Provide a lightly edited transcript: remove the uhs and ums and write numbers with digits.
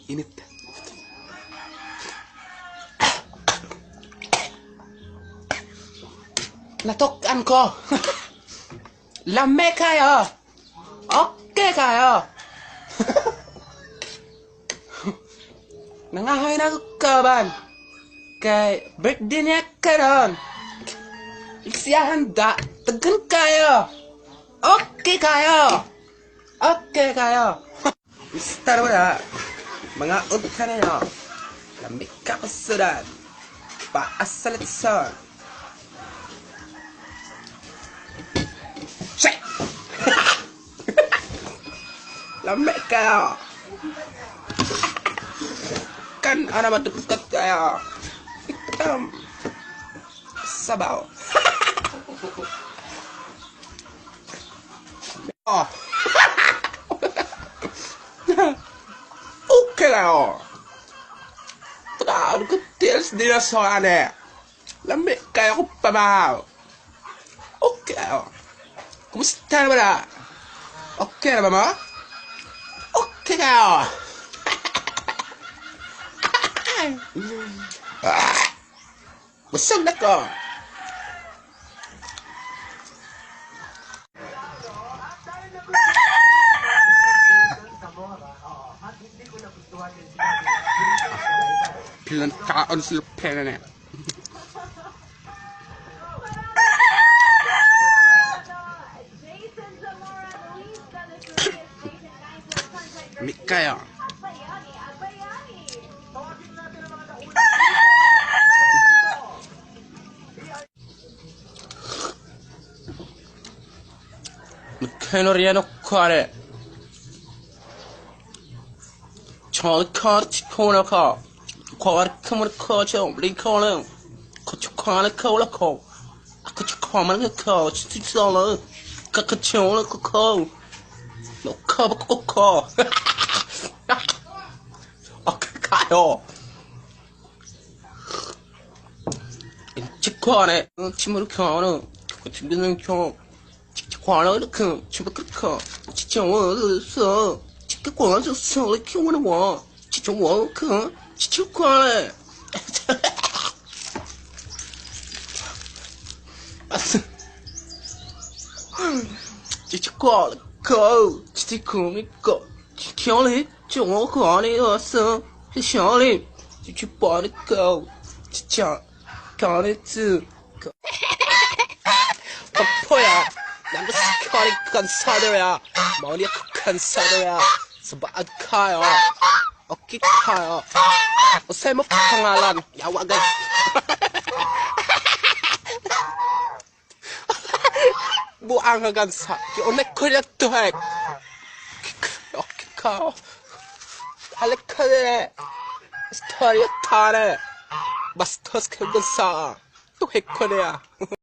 Init. Natok-an ko. Lame kayo. Okay kayo. Nangahoy na ko kaban. Kay birthday niya karon. Siya handa. Tagan kayo. Okay kayo. Okay kayo. Mister wala. Mga udka na nyo. Lamig ka kasudan. Paasalitson. Shit! Lamig kayo. Kan ana matukat kayo. Itam. Sabaw. Oh. Okay kayo. Taon ko tiels din na so ane. Lamig kayo ko pamaw. Okay kayo. Kumusta na ba na? Okay na ba mo? Okay kayo. Ah! Busog na ko. Pilang taon sila pera na. Jason Zamora, Luis de los Reyes, Jason Geisler, Sunshine Girls, Lamig kayo. Agbayani, Agbayani! Kenoria no kare. Chol kor ko. Kor kumur ko cho li ko lo. Ko cho ko la ko la ko. Ko cho ko man ko chi so lo. Ka ka cho lo ko ko. No ko ko ko. Okay kayo. 치코네 치무르코는 치무르 코 치코는 치무르코 치치워서 치코는 소리 키우는 워 치치워크 치치코네 치치코 코 치치코미코 치치올리 치워코니 어서 치치올리 치치보니코 치치 가네츠 버퍼야 남자 스카리 간사더야 머리에 간사더야 서바카요 어깨카요 세모 pangalan yawagan buang gansa ki onek ko to hek 어깨카요 할레카네 스타리아 타네 마스터스 간사 또 해커네야.